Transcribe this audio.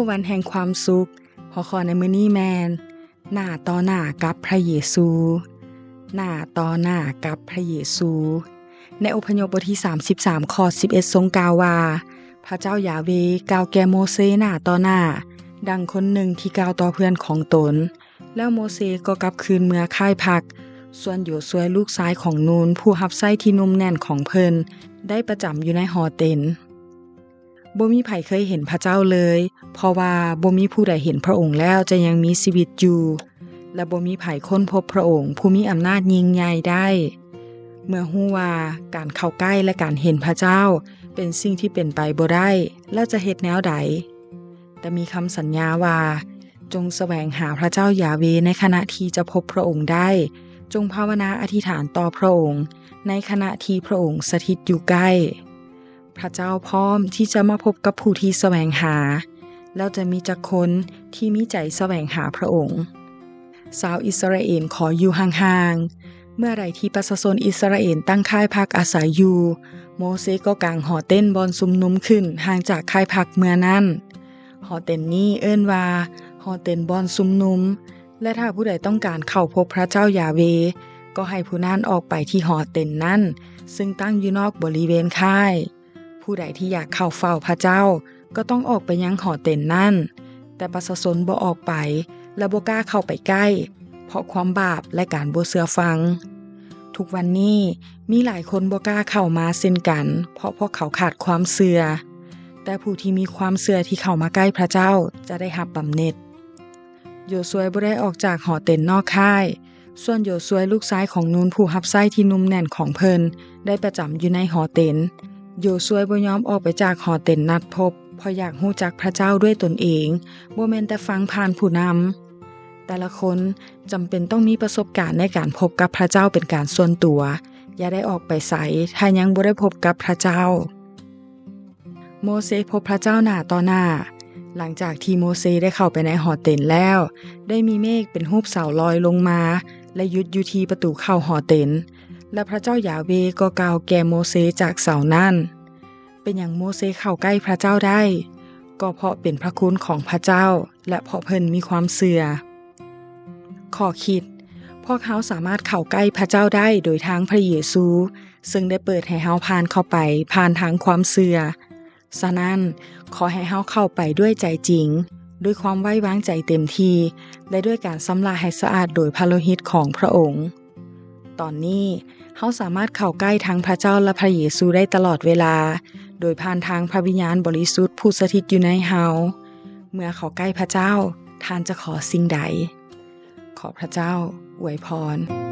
ວັນແຫ່ງຄວາມສຸກ. ຫົວຂໍ້ໃນມື້ນີ້ແມ່ນ ໜ້າຕໍ່ໜ້າກັບພະເຢຊູ. ໜ້າຕໍ່ໜ້າກັບພະເຢຊູ. ໃນອົບພະຍົບບົດທີສາມສິບສາມ ຂໍ້ສິບເອັດ ຊົງກ່າວວ່າ, ພະເຈົ້າຢາເວກ່າວແກ່ໂມເຊໜ້າຕໍ່ໜ້າ, ດັ່ງຄົນໜຶ່ງທີ່ກ່າວຕໍ່ເພື່ອນຂອງຕົນ. ແລ້ວໂມເຊກໍກັບຄືນເມືອຄ້າຍພັກ, ສ່ວນໂຢຊວຍລູກຊາຍຂອງນູນ, ຜູ້ຮັບໃຊ້ທີ່ໜຸ່ມແໜ້ນຂອງເພິ່ນ, ໄດ້ປະຈຳຢູ່ໃນຫໍເຕັນ. ບໍ່ມີໃຜເຄີຍເຫັນພະເຈົ້າເລີຍ, ເພາະວ່າບໍ່ມີຜູ້ໃດເຫັນພະອົງແລ້ວຈະຍັງມີຊີວິດຢູ່, ແລະ ບໍ່ມີໃຜຄົ້ນພົບພະອົງຜູ້ມີອຳນາດຍິ່ງໃຫຍ່ໄດ້. ເມື່ອຮູ້ວ່າການເຂົ້າໃກ້ ແລະ ການເຫັນພະເຈົ້າເປັນສິ່ງທີ່ເປັນໄປບໍ່ໄດ້, ແລ້ວຈະເຮັດແນວໃດ? ແຕ່ມີຄຳສັນຍາວ່າ, ຈົ່ງສະແຫວງຫາພະເຈົ້າຢາເວໃນຂະນະທີ່ຈະພົບພະອົງໄດ້, ຈົ່ງພາວະນາອະທິຖານຕໍ່ພະອົງໃນຂະນະທີ່ພະອົງສະຖິດຢູ່ໃກ້. ພະເຈົ້າພ້ອມທີ່ຈະມາພົບກັບຜູ້ທີ່ສະແຫວງຫາ, ແລ້ວຈະມີຈັກຄົນທີ່ມີໃຈສະແຫວງຫາພະອົງ? ຊາວອິດສະຣາເອນຂໍຢູ່ຫ່າງໆ. ເມື່ອໃດທີ່ປະຊາຊົນອິດສະຣາເອນຕັ້ງຄ້າຍພັກອາໄສຢູ່, ໂມເຊກໍກາງຫໍເຕັນບ່ອນຊຸມນຸມຂຶ້ນຫ່າງຈາກຄ້າຍພັກເມື່ອນັ້ນ. ຫໍເຕັນນີ້ເອີ້ນວ່າຫໍເຕັນບ່ອນຊຸມນຸມ, ແລະ ຖ້າຜູ້ໃດຕ້ອງການເຂົ້າພົບພະເຈົ້າຢາເວ, ກໍໃຫ້ຜູ້ນັ້ນອອກໄປທີ່ຫໍເຕັນນັ້ນ, ຊຶ່ງຕັ້ງຢູ່ນອກບໍລິເວນຄ້າຍ. ຜູ້ໃດທີ່ຢາກເຂົ້າເຝົ້າພະເຈົ້າ ກໍຕ້ອງອອກໄປຍັງຫໍເຕັນນັ້ນ, ແຕ່ປະຊາຊົນບໍ່ອອກໄປ ແລະ ບໍ່ກ້າເຂົ້າໄປໃກ້ ເພາະຄວາມບາບ ແລະ ການບໍ່ເຊື່ອຟັງ. ທຸກວັນນີ້ມີຫຼາຍຄົນບໍ່ກ້າເຂົ້າມາເຊັ່ນກັນ ເພາະພວກເຂົາຂາດຄວາມເຊື່ອ. ແຕ່ຜູ້ທີ່ມີຄວາມເຊື່ອທີ່ເຂົ້າມາໃກ້ພະເຈົ້າຈະໄດ້ຮັບບຳເໜັດ. ໂຢຊວຍບໍ່ໄດ້ອອກຈາກຫໍເຕັນນອກຄ້າຍ. ສ່ວນໂຢຊວຍລູກຊາຍຂອງນູນ ຜູ້ຮັບໃຊ້ທີ່ໜຸ່ມແໜ້ນຂອງເພິ່ນ ໄດ້ປະຈຳຢູ່ໃນຫໍເຕັນ. ໂຢຊວຍບໍ່ຍອມອອກໄປຈາກຫໍເຕັນນັດພົບ ເພາະຢາກຮູ້ຈັກພະເຈົ້າດ້ວຍຕົນເອງ, ບໍ່ແມ່ນແຕ່ຟັງຜ່ານຜູ້ນຳ. ແຕ່ລະຄົນຈຳເປັນຕ້ອງມີປະສົບການໃນການພົບກັບພະເຈົ້າເປັນການສ່ວນຕົວ. ຢ່າໄດ້ອອກໄປໃສ ຖ້າຍັງບໍ່ໄດ້ພົບກັບພະເຈົ້າ. ໂມເຊພົບພະເຈົ້າໜ້າຕໍ່ໜ້າ. ຫຼັງຈາກທີ່ໂມເຊໄດ້ເຂົ້າໄປໃນຫໍເຕັນແລ້ວ, ໄດ້ມີເມກເປັນຮູບເສົາລອຍລົງມາ ແລະ ຢຸດຢູ່ທີ່ປະຕູເຂົ້າຫໍເຕັນ. ແລະ ພະເຈົ້າຢາເວກໍກ່າວແກ່ໂມເຊຈາກເສົານັ້ນ. ເປັນຫຍັງໂມເຊເຂົ້າໃກ້ພະເຈົ້າໄດ້? ກໍເພາະເປັນພະຄຸນຂອງພະເຈົ້າ ແລະ ເພາະເພິ່ນມີຄວາມເຊື່ອ. ຂໍ້ຄິດ, ພວກເຮົາສາມາດເຂົ້າໃກ້ພະເຈົ້າໄດ້ໂດຍທາງພະເຢຊູ, ເຊິ່ງໄດ້ເປີດໃຫ້ເຮົາຜ່ານເຂົ້າໄປຜ່ານທາງຄວາມເຊື່ອ. ສະນັ້ນ, ຂໍໃຫ້ເຮົາເຂົ້າໄປດ້ວຍໃຈຈິງ, ດ້ວຍຄວາມໄວ້ວາງໃຈເຕັມທີ່ ແລະ ດ້ວຍການຊຳລະໃຫ້ສະອາດໂດຍພະໂລຫິດຂອງພະອົງ. ຕອນນີ້ເຮົາສາມາດເຂົ້າໃກ້ທັງພະເຈົ້າ ແລະ ພະເຢຊູໄດ້ຕະຫຼອດເວລາ, ໂດຍຜ່ານທາງພະວິນຍານບໍລິສຸດຜູ້ສະຖິດຢູ່ໃນເຮົາ. ເມື່ອເຂົ້າໃກ້ພະເຈົ້າ, ທ່ານຈະຂໍສິ່ງໃດ? ຂໍພະເຈົ້າອວຍພອນ.